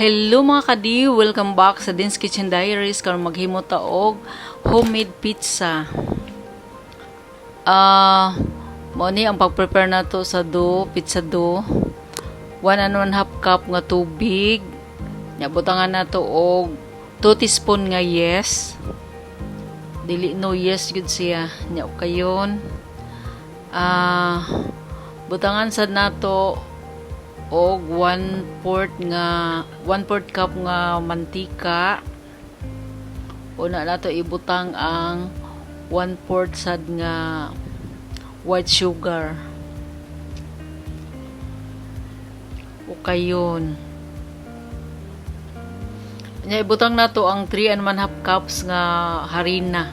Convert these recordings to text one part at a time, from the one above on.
Hello, mga kadi! Welcome back sa Din's Kitchen Diaries. Karon maghimo ta og homemade pizza. Ah, mao ni ang pag-prepare nato sa dough, pizza dough. 1 1/2 cup nga tubig. Nya butangan nato og 2 teaspoon nga yeast. Dili no yeast gud siya. Nya kayon. Ah, butangan sad nato og 1/4 nga 1/4 cup nga mantika. Una nato ibutang ang 1/4 sad nga white sugar. O kayon. Nya ibutang nato ang 3 1/2 cups nga harina.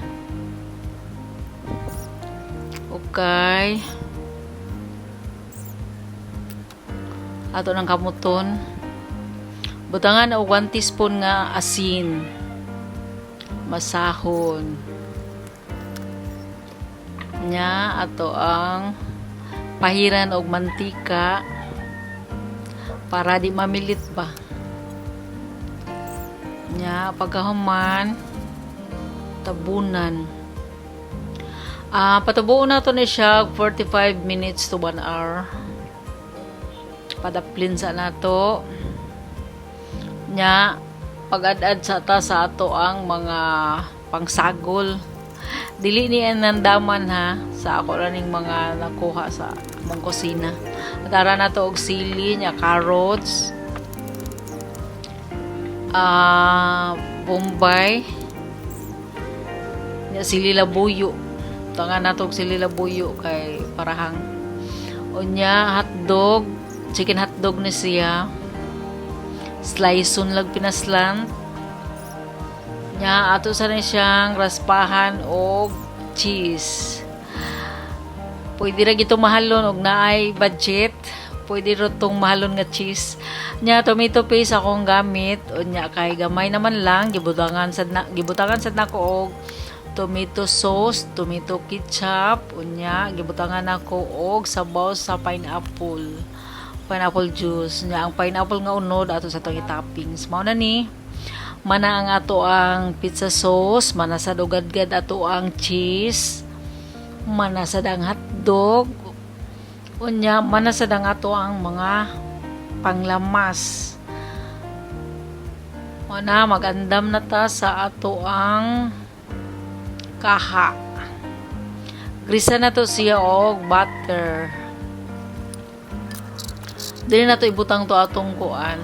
Okay. Ato nang kamuton. Butangan og 1 teaspoon nga asin. Masahon. Nya ato ang pahiran og mantika para di mamilit ba. Nya pagkahuman, tabunan. Ah, patubuon nato ni siya 45 minutes to 1 hour. Padaplin sa nato. Nya pag-ad-ad sa ta sa ato ang mga pangsagol. Dili ni nandaman ha, sa ako ra ning mga nakuha sa among kusina. At ara nato og sili, nya carrots, ah, bombay, nya sili labuyo. Tangan nato og sili labuyo kay parahang. Unya hotdog, chicken hotdog ni siya. Slice lag pinaslant. Nya ato sa ni siyang raspahan og cheese. Pwede ra gito mahalon og naay budget. Pwede ra tong mahalon nga cheese. Nya tomato paste akong gamit. Unya kay gamay naman lang, gibutangan sad nako og tomato sauce, tomato ketchup, unya gibutangan nako og sabaw sa pineapple. Pineapple juice. Nya ang pineapple nga unod ato sa tong toppings. Mao na ni. Mana ang ato ang pizza sauce, mana sa ugadgad ato ang cheese, mana sad ang hotdog, unya mana sad ang ato ang mga panglamas. Mana magandam na ta sa ato ang kaha. Grisa na to siya og butter. Dili na to ibutang to atong kuan,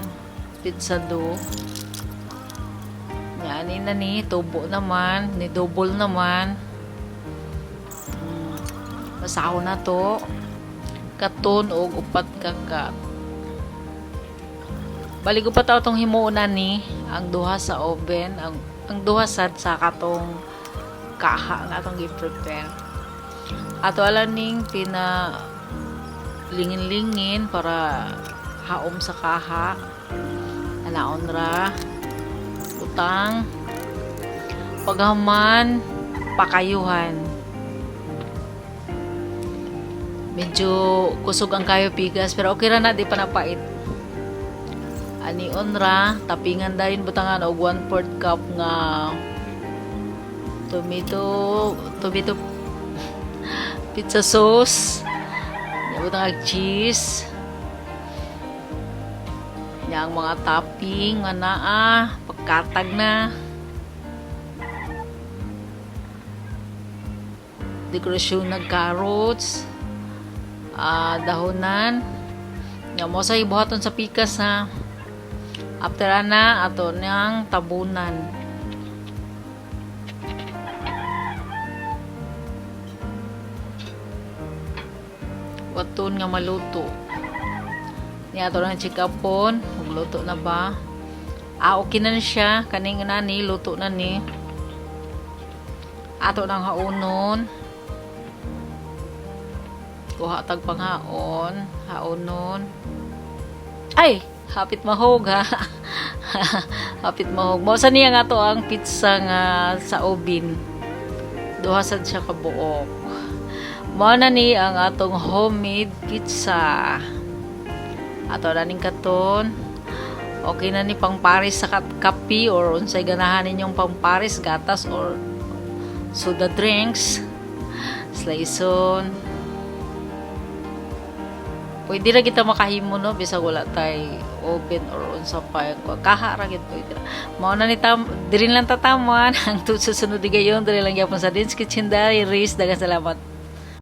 pizza dough. Yan na ni, tubo naman, ni double naman. Basahon na to. Katon og upat ka cut. Balik upat atong himuon ni ang duha sa oven, ang duha sad sa katong kaha nga atong gi-prepare. Ato ala ning pina lingin-lingin para haom sa kaha. Anaon ra. Butang. Paghaman, pakayuhan. Medyo kusog ang kayo pigas pero okay ra na, di pa napait. Anion ra, tapingan dayon, butangan og 1/4 cup nga tomato tomato pizza sauce. Butang og cheese. Nya ang mga topping nga naa, pagkatag na. Dekorasyon nag carrots, ah, dahonan. Nya mo sa ibuhaton sa pikas ha. After ana ato nang tabunan. Waton nga maluto. Niya ato nang check upon, ug luto na ba? Ah, okay na ni siya. Kaning nani, luto na ni. Ato nang haunon. Kuha tag panghaon, haonon. Ay, hapit mahog ha. Hapit mahog. Mao sa niya nga to ang pizza nga sa oven. Duha sad siya ka buok. Mao na ni ang atong homemade pizza. Ato na ning katon. Okay na ni pang pares sa kape or unsay ganahan ninyong pang pares, gatas or soda drinks. Sliceon. Pwede ra kita makahimo, no, bisag wala tay oven or unsa pa, kaha ra gid pwede ra. Mao na ni tam diri lang tataman ang susunod gayon, diri lang gyapon sa Din's Kitchen Diaries. Daghang salamat.